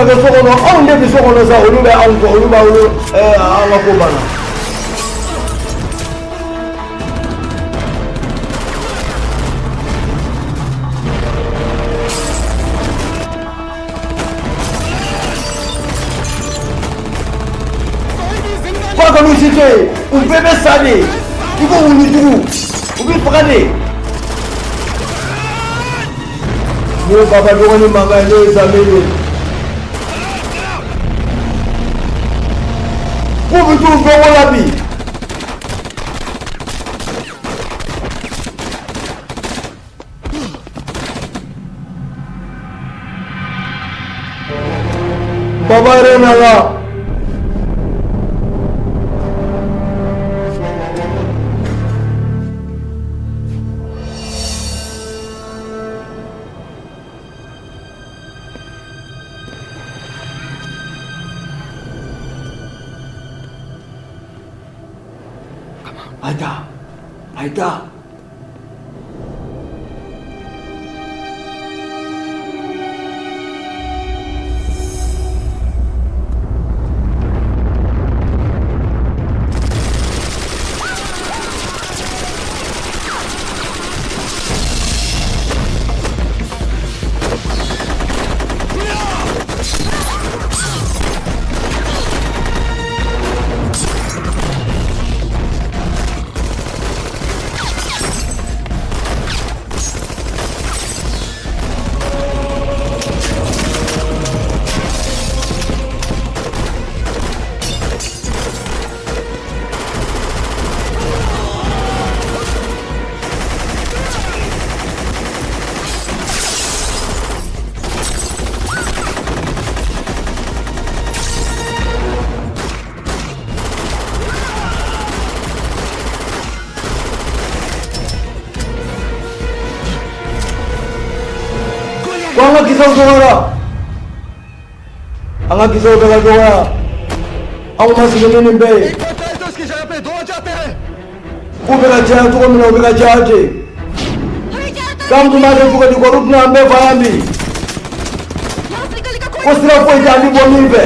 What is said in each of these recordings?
ka kɛ so kɔnɔ, anw de bɛ so kɔnɔ sa, olu bɛ anw kɔ, olu b'aw an ka ko banna. F'a ka n'u si to yen, u bɛɛ bɛ sa de i ko wulujugu, u bɛ faga de. N'o ye baba dɔgɔnin mankan ye, n'o ye Samiri ye, k'u bɛ t'u dɔgɔ la bi. Baba yɛrɛ nana. A ye taa, a ye taa. Ko an ka kisɛw dɔgɔyara, an ka kisɛw bɛ ka dɔgɔya, anw ma sigi ni nin bɛɛ ye. K'u bɛ ka caya cogo min na, u bɛ ka caya ten. K'an tun b'a kɛ cogo di? K'olu tɛna an bɛɛ fa yan bi. Ko sira foyi tɛ an bɛ bɔ min fɛ.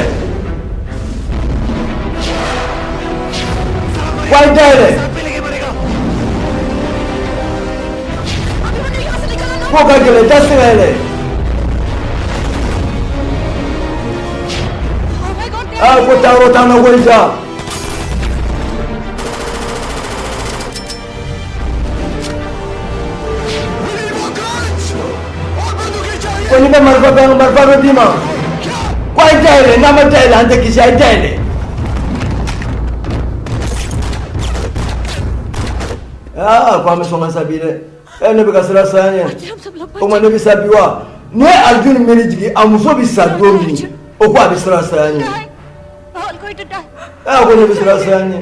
Ko a ye dayɛlɛ. K'o ka gɛlɛn, da tɛ se ka yɛlɛ. Aa, ko taayɔrɔ t'an na koyi sa. Ko n'i bɛ marifa bɛ marifa bɛ d'i ma. Ko a ye dayɛlɛ, n'a ma dayɛlɛ, an tɛ kisi, a ye dayɛlɛ. Aa, ko an bɛ sɔn ka sa bi dɛ. Ɛ, ne bɛ ka siran saya ɲɛ. O tuma ne bɛ sa bi wa? N'i ye Alijuni miiri jigin, a muso bɛ sa don min, o ko a bɛ siran saya ɲɛ. Ɛ, ko ne bɛ siran saya ɲɛ,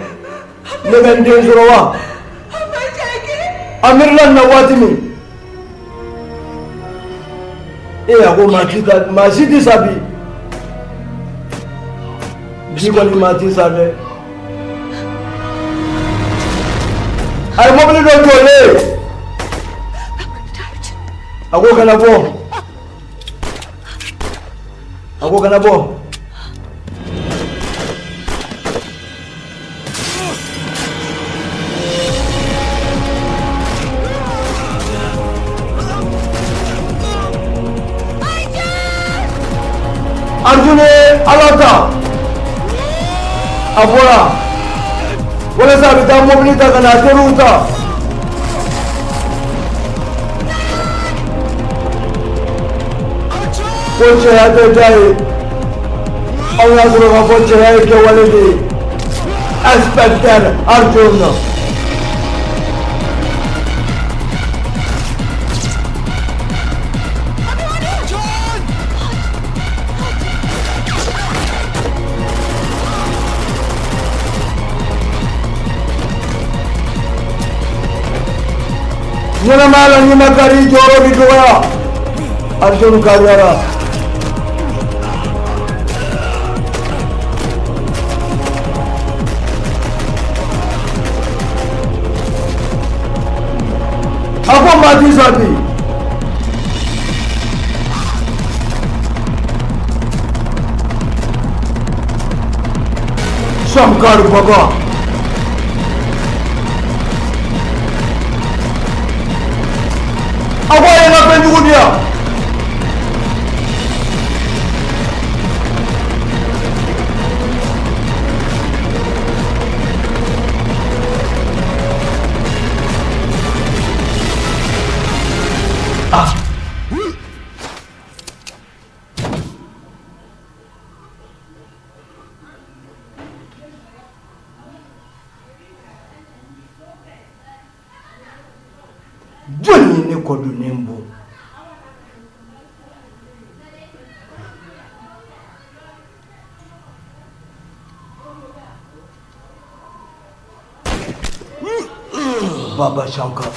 ne bɛ n den sɔrɔ wa? A miirila nin na waati min, ee, a ko maa ti taa, maa si tɛ sa bi. Bi kɔni, maa ti sa dɛ. A ye mobili dɔ jɔlen, a ko kana bɔ, a ko kana bɔ. Arjun ye Ala ta, a bɔra walasa a bɛ taa mobili ta ka na a teriw ta. Ko cɛya tɛ da ye, aw y'a sɔrɔ k'a fɔ cɛya ye kɛwale de ye. Inspecteur Arjun. Ɲɛnamaya la, n'i ma kari, i jɔyɔrɔ bɛ dɔgɔya. Arjun kariyara. A ko maa ti sa bi. Shankar Baba. A ko a ye n ka fɛn jugu di yan. Ah. Jɔn ye ne kɔdonnen bɔ? Baba Shankar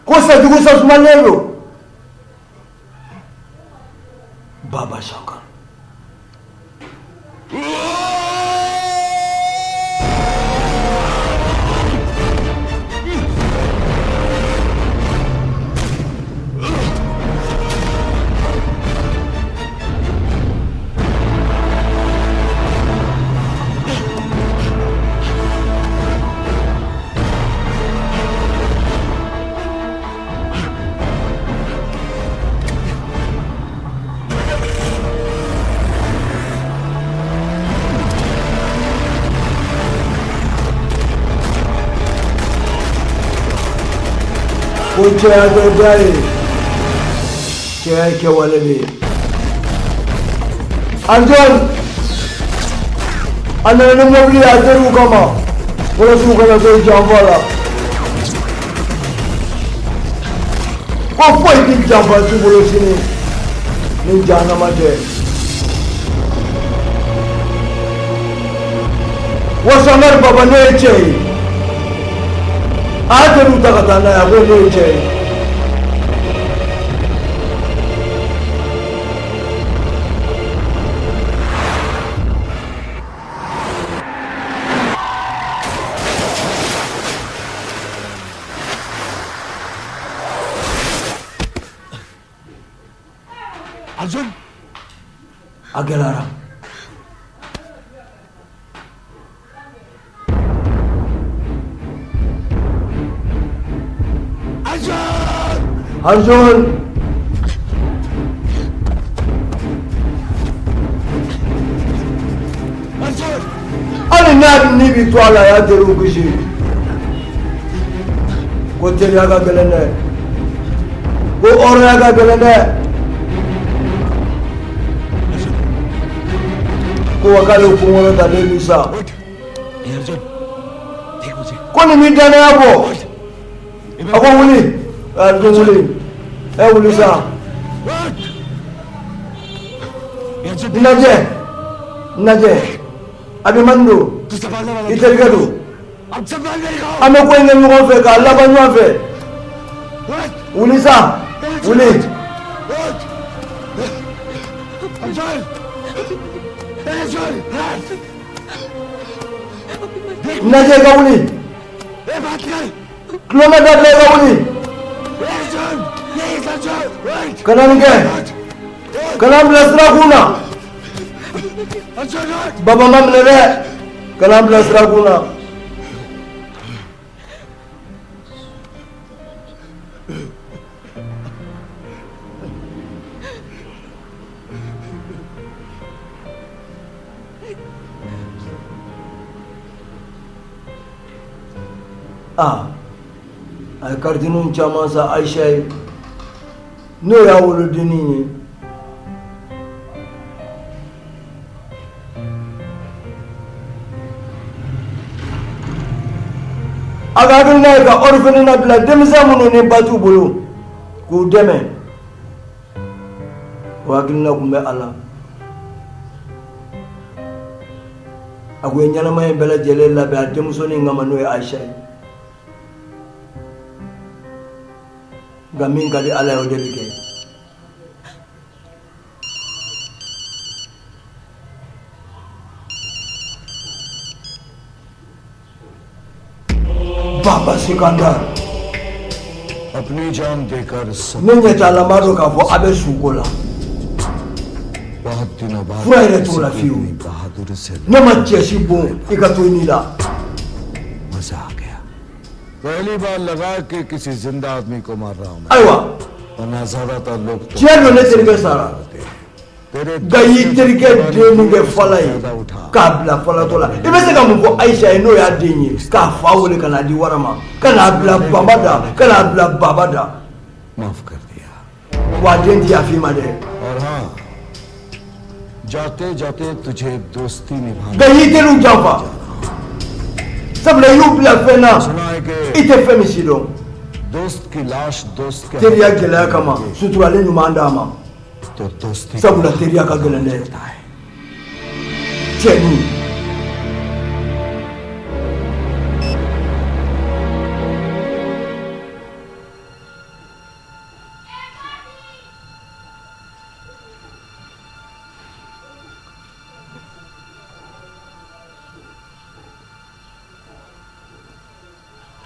ko sajugu sasumalen don. Baba Shankar. Ko cɛya tɛ da ye, cɛya ye kɛwale de ye. Arjun a nana ni mobili ye a teriw kama walasa u kana to janfa la. Ko foyi tɛ janfa su bolo sini ni jahanama tɛ. Wa Shankar Baba ne ye cɛ ye. A y'a teriw ta ka taa n'a ye, a ko ne ye cɛ ye. Arjun A gɛlɛyara. Arjun Arjun Arjun Hali n'a ni bi to a la, a y'a teriw kisi. Ko teriya ka gɛlɛn dɛ, ko hɔrɔnya ka gɛlɛn dɛ. Ko wa k'ale kunkɔrɔtalen bi sa. Arjun देख मुझे. Ko nin b'i danaya bɔ. A ko wuli, Arjun wuli, ɛ wuli sa. उठ Arjun. N lajɛ, n lajɛ, Abhimanyu don. तू संभालने वाला. I terikɛ don. अब संभाल मेरे को. An bɛ ko in kɛ ɲɔgɔn fɛ k'a laban ɲɔgɔn fɛ. उठ. Wuli sa, wuli. उठ अर्जुन, अर्जुन उठ. N lajɛ, i ka wuli. ए बात कर. Tulon dabila, i ka wuli. Arjun please, Arjun उठ. Kana nin kɛ, kana n bila sira kun na. Arjun उठ. Baba ma minɛ dɛ, kana n bila sira kun na. Aa, a ye karitiniw caman san Ayisa ye, n'o y'a wolodennin ye. A ka hakilina ye ka orphelinat bila, denmisɛn minnu ni ba t'u bolo, k'u dɛmɛ. O hakilina tun bɛ a la. A ko ye ɲɛnamaya in bɛɛ lajɛlen labɛn a denmusonin kama, n'o ye Ayisa ye. Nka min ka di Ala ye, o de bɛ kɛ. Baba Sikandar. अपनी जान देकर सब Ne ɲɛ t'a la, n b'a dɔn k'a fɔ a bɛ suko la. बहुत दिनों बाद Fura yɛrɛ t'o किसी la को fiyewu. इतनी बहादुरी से Ne ma cɛ si bon i ka to i ni la. मजा आ गया। पहली बार लगा कि किसी जिंदा आदमी को मार रहा हूं मैं। Ayiwa, वरना ज्यादातर लोग तो tiɲɛ don, ne terikɛ sara, तेरे nka i y'i terikɛ den min kɛ fala ye उठा k'a bila falatɔ la, i bɛ se ka mun fɔ Ayisa ye, n'o y'a den ye, k'a fa wele ka n'a di wara ma, ka n'a bila bama da, ka n'a bila baba da? माफ कर दिया। Wa a den ti yafa i ma dɛ. और हाँ, जाते जाते तुझे दोस्ती निभाना Nka i y'i teriw janfa, sabula i y'u bila fɛn na सुना है कि i tɛ fɛn min si dɔn. दोस्त की लाश दोस्त के Teriya gɛlɛya kama, suturalen ɲuman d'a ma, तो दोस्ती sabula teriya ka gɛlɛn dɛ, cɛni.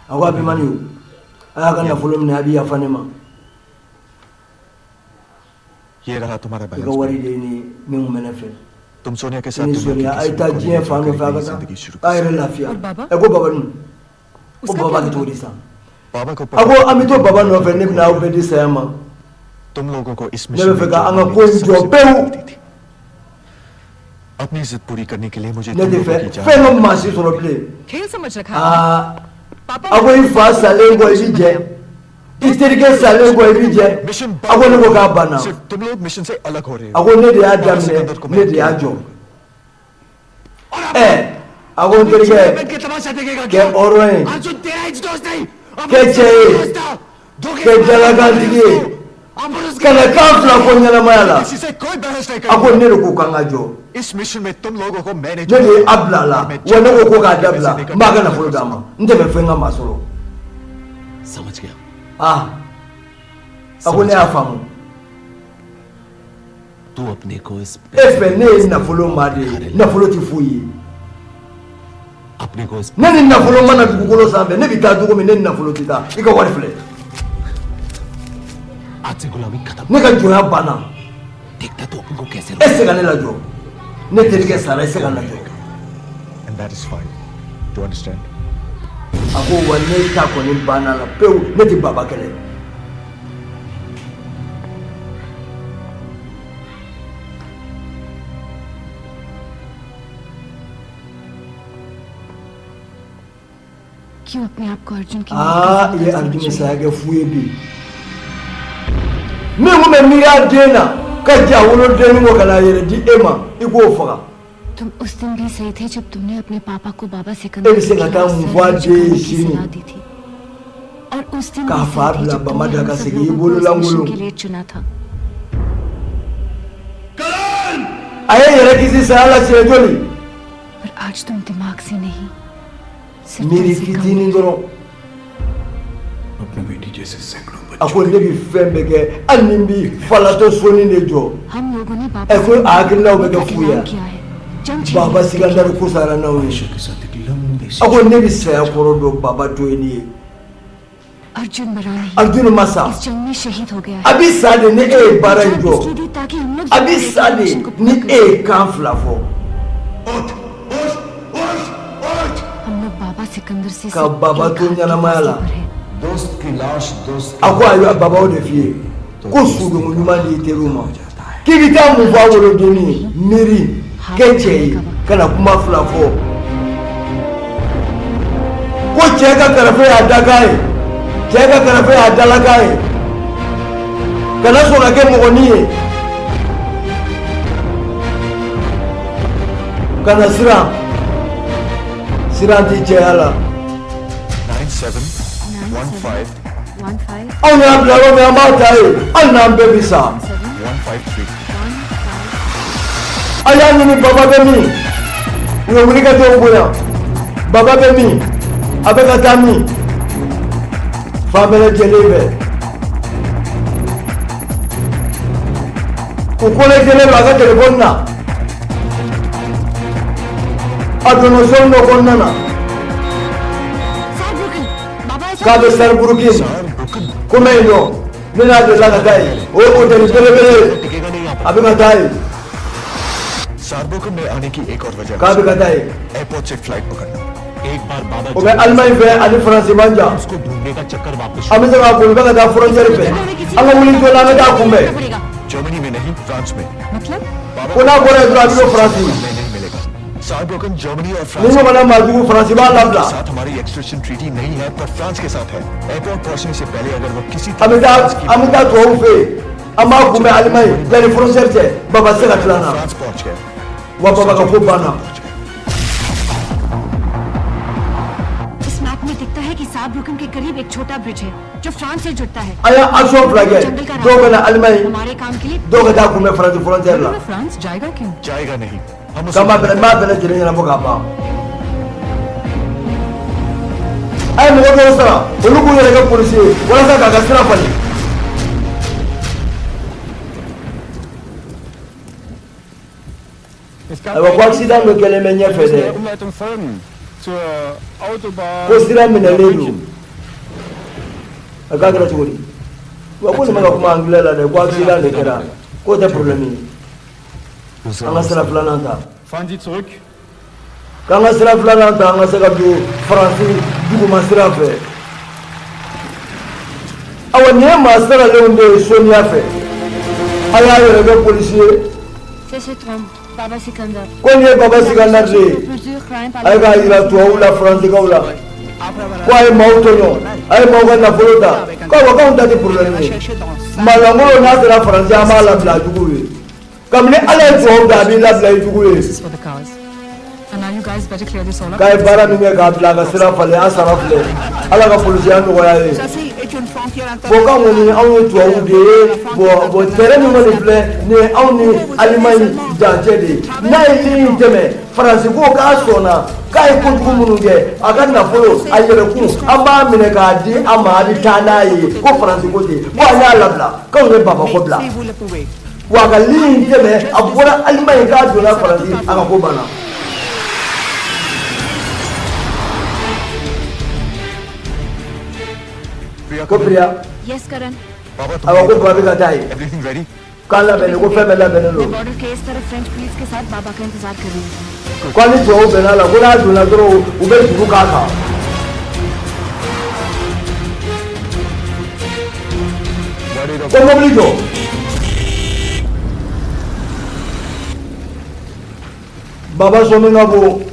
A ko Abimani, o a y'a ka nafolo minɛ, a bɛ yafa ne ma. ये रहा तुम्हारा I ka balance. Wari de ye nin ye min kun bɛ ne fɛ. तुम सोनिया के साथ I ni दुनिया Sonia, की a ye किसी taa भी कोने diɲɛ में fan dɔ जाकर fɛ, a एक ka नई taa जिंदगी शुरू a कर yɛrɛ lafiya. और बाबा? Ɛ, ko baba dun, ko उसका baba क्या kɛ cogo होगा? di sa? बाबा को A ko an bɛ to baba nɔfɛ, ne bɛna aw bɛɛ di saya ma. तुम लोगों को इस Ne mission bɛ fɛ में ka an ka जोड़ने ko में in jɔ सबसे pewu. बड़ी गलती थी। अपनी जिद पूरी करने के लिए मुझे Ne तुम tɛ लोगों fɛ की जान fɛn ka maa si sɔrɔ bilen. खेल समझ रखा है Aa, पापा। A ko i fa salen kɔ, i bi jɛ, i terikɛ salen kɔ, i bi jɛ. Mission. A ko ne ko k'a banna. सिर्फ तुम लोग मिशन से अलग हो रहे A हो। ko ne de y'a daminɛ, ne de y'a jɔ. Ɛ, a ko n terikɛ, के तमाशा देखेगा। Kɛ hɔrɔn ye, Arjun तेरा ही दोस्त नहीं, kɛ cɛ ye, kɛ jalakantigi ye, kana kan fila fɔ ɲɛnamaya la. किसी से कोई बहस नहीं A ko करूंगा। ne de ko k'an ka jɔ. इस मिशन में तुम लोगों को मैंने Ne de ye a bila a la, wa ne ko ko k'a dabila. N b'a ka nafolo d'a ma, n tɛ fɛ fɛn ka maa sɔrɔ. समझ गया। Ah, a ko ne y'a faamu. तू अपने को इस E fɛ ne ye nafolo maa de ye, nafolo tɛ foyi ye. अपने को इस Ne ni nafolo mana dugukolo sanfɛ, ne bɛ taa cogo min, ne ni nafolo tɛ taa. I ka wari filɛ. आज से गुलामी खत्म। Ne ka jɔnya banna. देखता तो अपन को कैसे E tɛ se ka ne lajɔ. Ne terikɛ sara, e tɛ se ka n lajɔ. And that is fine. Do understand? A ko wa ne ta kɔni banna la pewu, ne tɛ baba kɛlɛ. क्यों अपने आप को अर्जुन की मौत का Aa, i ye जिम्मेदार Arjun समझ रही saya हो? Kɛ fu ye bi. Min kun bɛ miiri a den na ka ja wolodennin kɔ ka n'a yɛrɛ di e ma, i k'o faga. तुम उस दिन भी सही थे जब तुमने अपने पापा को बाबा E Sikandar bɛ se के ka taa खिलाफ mun sir fɔ a den झुकाने ye की sini? सलाह दी थी और उस दिन K'a भी fa सही थे bila जब bama तुमने da हम ka सब segin i लोगों को इस मिशन bololankolon. के लिए चुना था। A ye yɛrɛ kisi saya la siɲɛ joli? पर आज तुम दिमाग से नहीं, सिर्फ Miiri दिल से काम fitinin dɔrɔn. अपनी बेटी जैसे सैकड़ों A ko ne bɛ fɛn bɛɛ kɛ, hali ni n bi falatɔ soni de jɔ. हम लोगों ने बाबा Ɛ, ko a hakilinaw bɛ kɛ का fu ye. ऐलान किया है। जंग छेड़ी Baba है। Sikandar ko sara n'anw ye. के साथ एक लंबी A ko ne bɛ saya kɔrɔ dɔn, baba to ye nin ye. Arjun मरा नहीं, Arjun ma sa. इस जंग में शहीद हो गया A है। bi sa de ni e ye baara in जान jɔ. इसलिए दी ताकि हम लोग A bi sa de mission को ni पूरा कर e ye kan fila fɔ. उठ उठ उठ उठ। हम लोग बाबा सिकंदर से Ka सिर्फ baba एक to हाथ के ɲɛnamaya फासले la. पर हैं। दोस्त की लाश दोस्त A ko ayiwa, baba, o de f'i ye ko sudonko ɲuman di i teriw ma, k'i bɛ taa mun fɔ a wolodennin ye? Miiri, kɛ cɛ ye, ka na kuma fila fɔ. Ko cɛ ka karafe y'a dakan ye, cɛ ka karafe y'a dalakan ye. Kana sɔn ka kɛ mɔgɔnin ye, kana siran, siran t'i cɛya la. 97 15 15 Anw y'a bila yɔrɔ min, an b'a ta yen, hali n'an bɛɛ bi sa. 7 153. 1 5 A y'a ɲini, baba bɛ min? U ye wuli ka jɔw bonya. Baba bɛ min? A bɛ ka taa min? Fan bɛɛ lajɛlen fɛ, u connectélen don a ka telefɔni na. A donna zone dɔ kɔnɔna na Saarbrücken बाबा ऐसा k'a bɛ Saarbrücken. Ko mɛ yen nɔ, ne n'a delila ka taa yen, o ye hôtel belebele ye. टिकेगा नहीं यहाँ। A bɛ ka taa yen. Saarbrücken में आने की एक और वजह K'a bɛ ka taa yen. Airport से फ्लाइट पकड़ना। एक बार बाबा O bɛ Alimaɲi fɛ ani Faransi man jan. उसको ढूंढने का चक्कर वापस An bɛ se ka boli ka taa frontière fɛ. An ka wuli joona, an bɛ taa kunbɛn. Germany में नहीं, फ्रांस में। मतलब? Ko n'a bɔra yen dɔrɔn, a bɛ don Faransi. हमें नहीं मिलेगा। सारब्रुकन जर्मनी और Ni France ɲɔgɔnna maajugu, Faransi b'a के labila. साथ हमारी एक्सट्रेशन ट्रीटी नहीं है, पर फ्रांस के साथ है। एयरपोर्ट पहुंचने से पहले अगर वो किसी An bɛ taa, an bɛ taa tubabuw fɛ yen. An b'a kunbɛn Alimaɲi yanni frontière cɛ. Baba tɛ se ka tila an na. France पहुंच गए, Wa baba ka ko banna. पहुंच गए। इस मैप में दिखता है कि सारब्रुकन के करीब एक छोटा ब्रिज है जो फ्रांस से जुड़ता है। An y'a action fila kɛ. जंगल का Dɔw bɛ na Alimaɲi, हमारे काम के लिए। dɔw ka taa kunbɛn Faransi frontière la. France जाएगा क्यों? जाएगा नहीं, हम K'an b'a bɛɛ, n b'a bɛɛ lajɛlen ɲɛnabɔ k'a ban. A ye mɔgɔ dɔw sara, olu k'u yɛrɛ kɛ polisi ye walasa k'a ka sira falen. Ayiwa, ko accident dɔ kɛlen bɛ ɲɛfɛ dɛ, ko sira minɛlen don. A k'a kɛra cogo di? Wa ko nin bɛ ka kuma anglais la dɛ, ko accident de kɛra, k'o tɛ problème ye. An ka sira filanan ta. K'an ka sira filanan ta, an ka se ka don Faransi duguma sira fɛ. Awa, nin ye maa saralenw de ye soniya fɛ. A y'a yɛrɛ kɛ polisi ye. C'est cet homme, Baba Sikandar. Ko nin ye Baba Sikandar de ye. A ye k'a yira tubabuw la, faransikaw la, ko a ye maaw tɔɲɔ, a ye maaw ka nafolo ta. Ko awa, k'anw ta tɛ problème ye. Maalankolon n'a sera Faransi, an b'a labila a juguw ye. Kabini Ala ye tubabu da, a b'i labila i jugu ye. This is for the cars. And now you guys better clear this all up. K'a ye baara min kɛ k'a bila a ka sira falen, an sara filɛ. Ala ka polisiya nɔgɔya ye. Bon, k'anw kɔni, anw ye tubabuw de ye. Bon, terrain min kɔni filɛ nin ye, anw ni Alimaɲi dancɛ de ye. N'a ye ligne tɛmɛ, Faransi ko k'a sɔnna k'a ye kojugu minnu kɛ, a ka nafolo, a yɛrɛkun, an b'a minɛ k'a di a ma, a bɛ taa n'a ye. Ko Faransi ko ten, ko an y'a labila, k'anw ye Baba ko bila. Wa a ka ligne tɛmɛ, a bɔra Alimaɲi k'a donna Faransi, a ka ko banna. Ko Priya. Yes, Karan. Baba Awa, ko Baba bɛ ka taa yen. Everything ready? K'an labɛnnen, ko fɛn bɛɛ labɛnnen मैं don. Border के इस तरफ French police के साथ बाबा का इंतजार कर रही हूँ। Ko ni tubabu bɛnna la, ko n'a donna dɔrɔn, u bɛ juru k'a kan. Ko mobili jɔ. Baba sɔmi ka bon.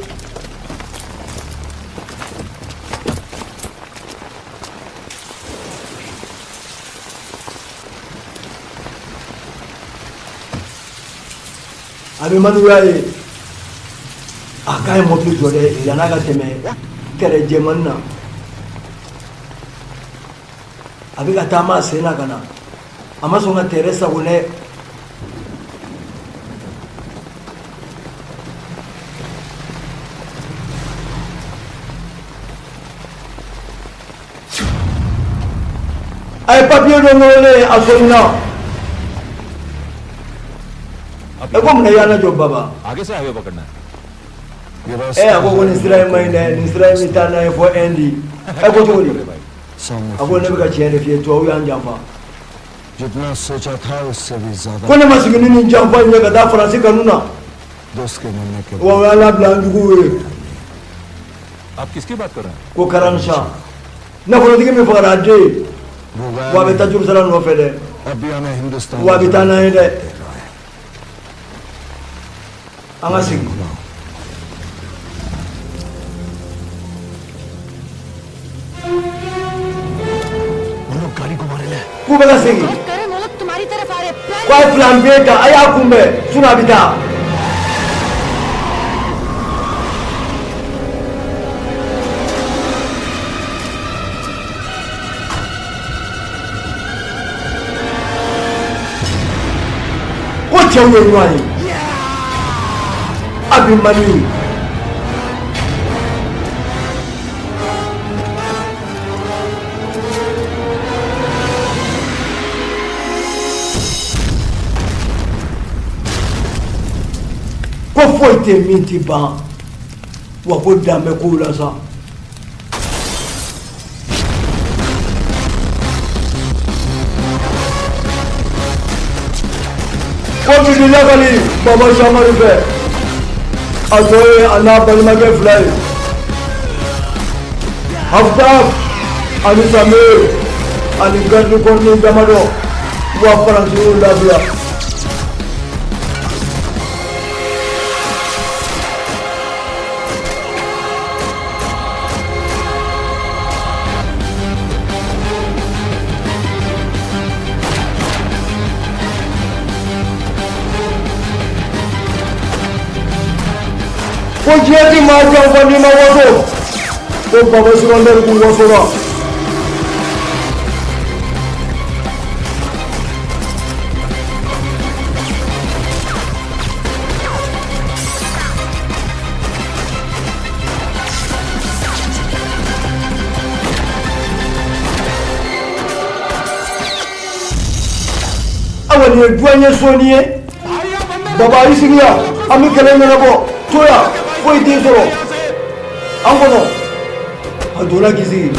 A bɛ manuya ye. A k'a ye mobili jɔ dɛ, yann'a ka tɛmɛ kɛrɛ jɛmanni na. A bɛ ka taama a sen na ka na, a ma sɔn ka tɛrɛ sago dɛ. A ye papiye dɔ ŋɔrɔlen ye, a sɔnna. Ɛ, ko mun na i y'a lajɔ, Baba? आगे से हाईवे पकड़ना है। Ɛ, a ko ko nin sira in man ɲi dɛ, nin sira in bɛ taa n'a ye fɔ Inde. Ɛ, ko cogo di? A ko ne bɛ ka tiɲɛ de f'i ye, tubabu y'an janfa. जितना सोचा था उससे भी ज्यादा Ko ne ma sigi ni nin janfa in ye ka taa Faransi kanu na. दोस्त के मरने के Wa u y'an labila an juguw ye. आप किसकी बात कर रहे हैं? Ko Karamsa, nafolotigi min fagara a den, वो गया wa a bɛ नहीं। taa jurusara nɔfɛ dɛ. अब भी हमें Hindustan Wa a bɛ taa n'an ye dɛ. An ka segin. वो लोग गाड़ी घुमा रहे हैं। K'u bɛ ka segin. करण, वो लोग तुम्हारी तरफ आ रहे हैं। Ko a ye plan B ta, a y'a kunbɛn, sinon a bɛ taa. Ko cɛw ye ɲɔgɔn ye, Abhimanyu. Ko foyi tɛ min ti ban, wa ko dan bɛ kow la sa. Ko bibi lakali Baba Samari fɛ. A tɔ ye a n'a balimakɛ fila ye, Haftab ani Samir, ani garde corps damadɔ. Wa Faransi y'u labila. Ko diɲɛ ti maa janfa n'i ma waso. Ko Baba Sikandar kun wasora. Awa, nin ye duwan ye, sɔɔni ye. Baba, i sigi yan, an bɛ kɛlɛ ɲɛnabɔ. To yan, foyi t'i sɔrɔ an kɔnɔ. A donna k'i sigi.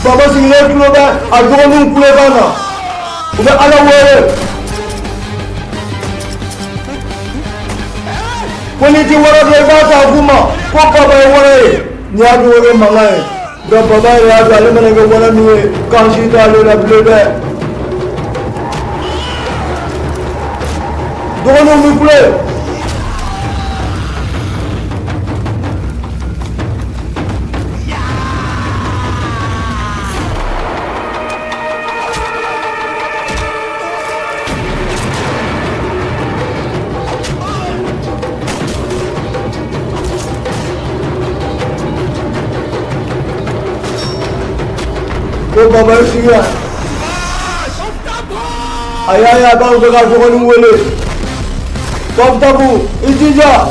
Baba sigilen tulo bɛ a dɔgɔninw kulekan na, u bɛ Ala wele ko n'i ti wara dɔn, i b'a ta k'u ma ko baba ye wara ye. N'i y'a dɔn, o kɛ mankan ye. Nka baba yɛrɛ y'a dɔn, ale mana kɛ wara min ye, k'an si t'ale la bilen dɛ. Dɔgɔninw bɛ kule. Ko baba ye sigi yan, a y'a ye a b'aw bɛ ka dɔgɔnin wele. Ko Aftabu, i jija.